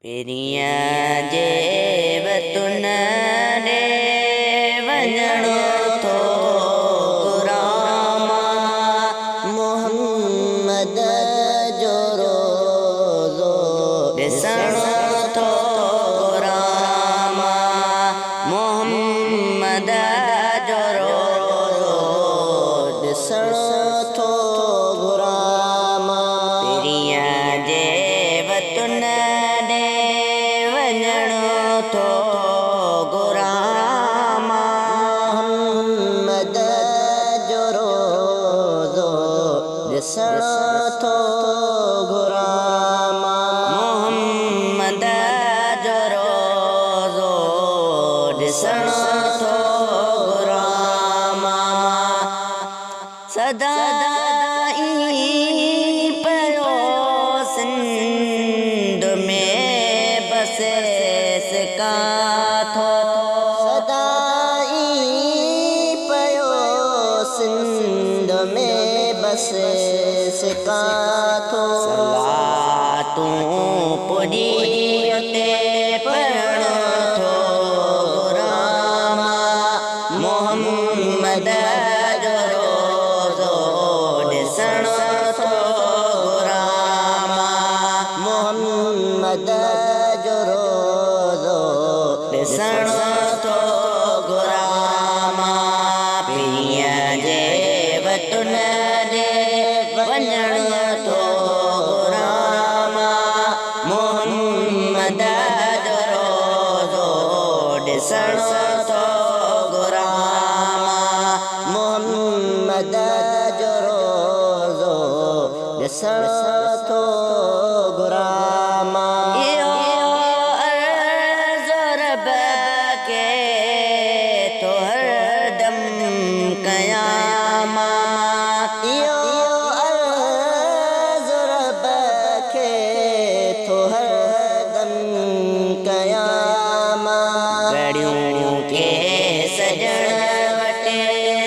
پرينءَ جي وطن ڏي وڃڻو ٿو گهران مان. محمد جو روزو ڏسڻو ٿو گهران مان. محمد جو روزو ڏسڻو ٿو گهران مان. پرينءَ جي وطن ڏي وڃڻو ٿو گهران مان. محمد جو روزو ڏسڻو ٿو گهران مان. محمد جو روزو ڏسڻو ٿو گهران مان. سدا ئي پيو سنڌ ۾ بسي سڪان ٿو. سدا ئي پيو سنڌ ۾ بس سڪان ٿو. صلاتون پڄي اتي پڙهڻو ٿو گهران مان. محمد جو روزو ڏسڻو ٿو گهران مان. محمد جو روزو ڏسڻو ٿو گهران مان. پرينءَ جي وطن ڏي وڃڻو ٿو گهران مان. محمد جو روزو ڏسڻو ٿو گهران مان. محمد جو روزو ڏسڻو ٿو گهران مان. اهو عرض رب کي ٿو هردم ڪيان مان. اهو عرض رب کي ٿو هردم ڪيان مان. گهڙيون ڪي سڄڻ وٽ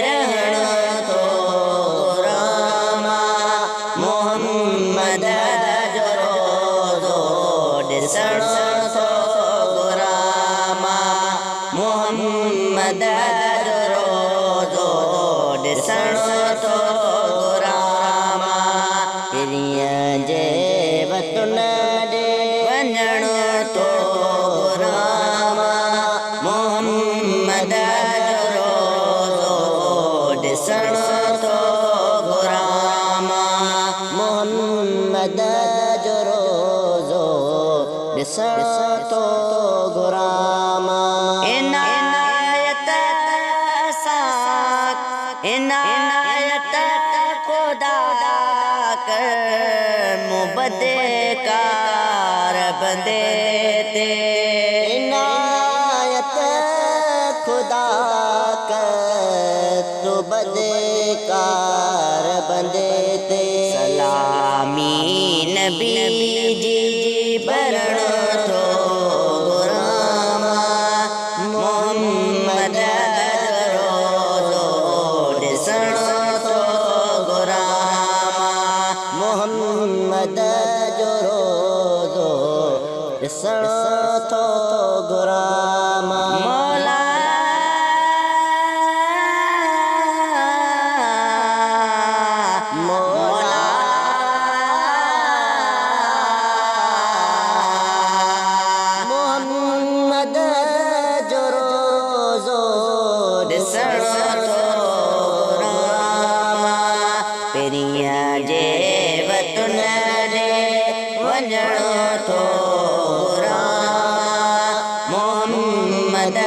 رهڻو ٿو گهران مان. محمد جو روزو ڏسڻو ٿو گهران مان. محمد جو روزو ڏسڻو ٿو گهران مان. پرينءَ جي وطن ڏي وڃڻو ٿو گهران مان. محمد جو روزو ڏسڻو ٿو گهران مان. محمد جو روزو ڏسڻو ٿو گهران مان. عنايت سان عنايت خدا ڪر مبدڪار بندي تي. عنايت خدا ڪر تون بدڪار بندي تي. سلامي نبي جي ڀرڻو ٿو گهران مان. محمد جو روزو ڏسڻو ٿو گهران مان. محمد جو روزو ڏسڻو ٿو گهران مان. مولا مولا محمد جو روزو ڏسڻو ٿو گهران مان. پرينءَ جي وطن ڏي وڃڻو ٿو گهران مان. محمد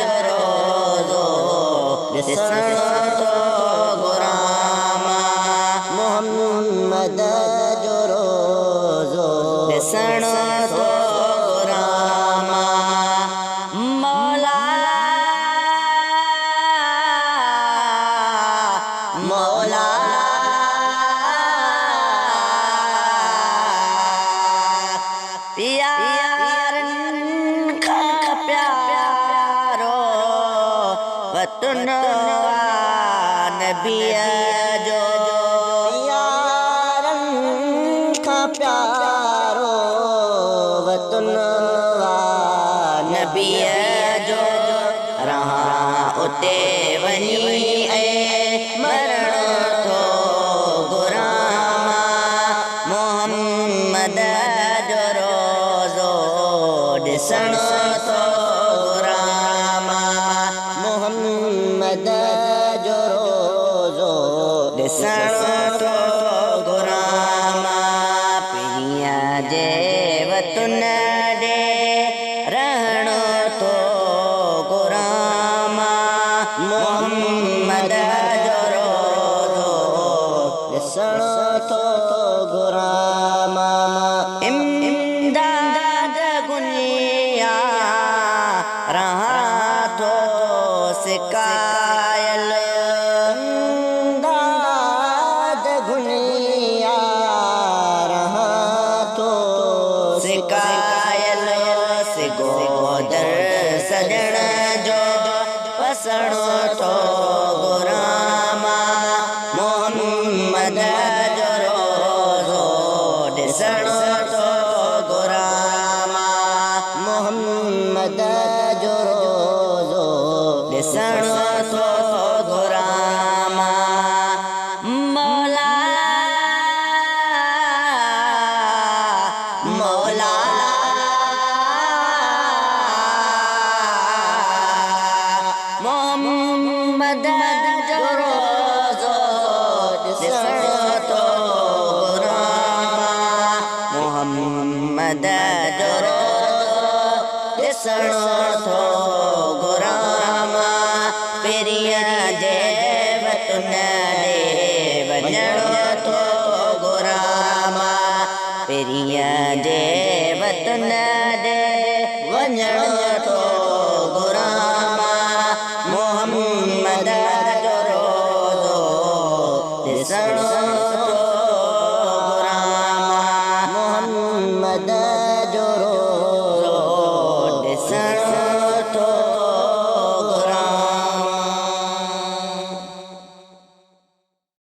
جو روزو ڏسڻو ٿو گهران مان. محمد جو روزو ڏسڻو ٿو گهران مان. مولا مولا پيارن کان پيارو وطن آ نبيءَ جو. پيارن کان پيارو وطن وطن آ نبيءَ جو، رهان اتي وڃي ۽ مرڻ ٿو گهران مان. محمد جو روزو ڏسڻ ٿو گهران مان. محمد جو روزو ڏسڻ ٿو گهران مان. پرينءَ جي وطن ڏي رهڻ ٿو گهران مان. محمد جو روزو ڏسڻ ٿو گهران مان. امداد گنيا رهان ٿو سڪايل. امداد گنيا رهان ٿو سڪايل. سگهو در سڄڻ جو پسڻ ٿو گهران مان. محمد جو روزو ڏسڻ ٿو گهران مان. محمد جو روزو ڏسڻ ٿو گهران مان. مولا مولا محمد جو روزو ڏسڻ ٿو گهران مان. محمد جو روزو ڏسڻ ٿو گهران مان. پرينءَ جي وطن ڏي وڃڻ ٿو گهران مان. پرينءَ جي وطن ڏي وڃڻ ٿو گهران مان. محمد جو روزو ڏسڻ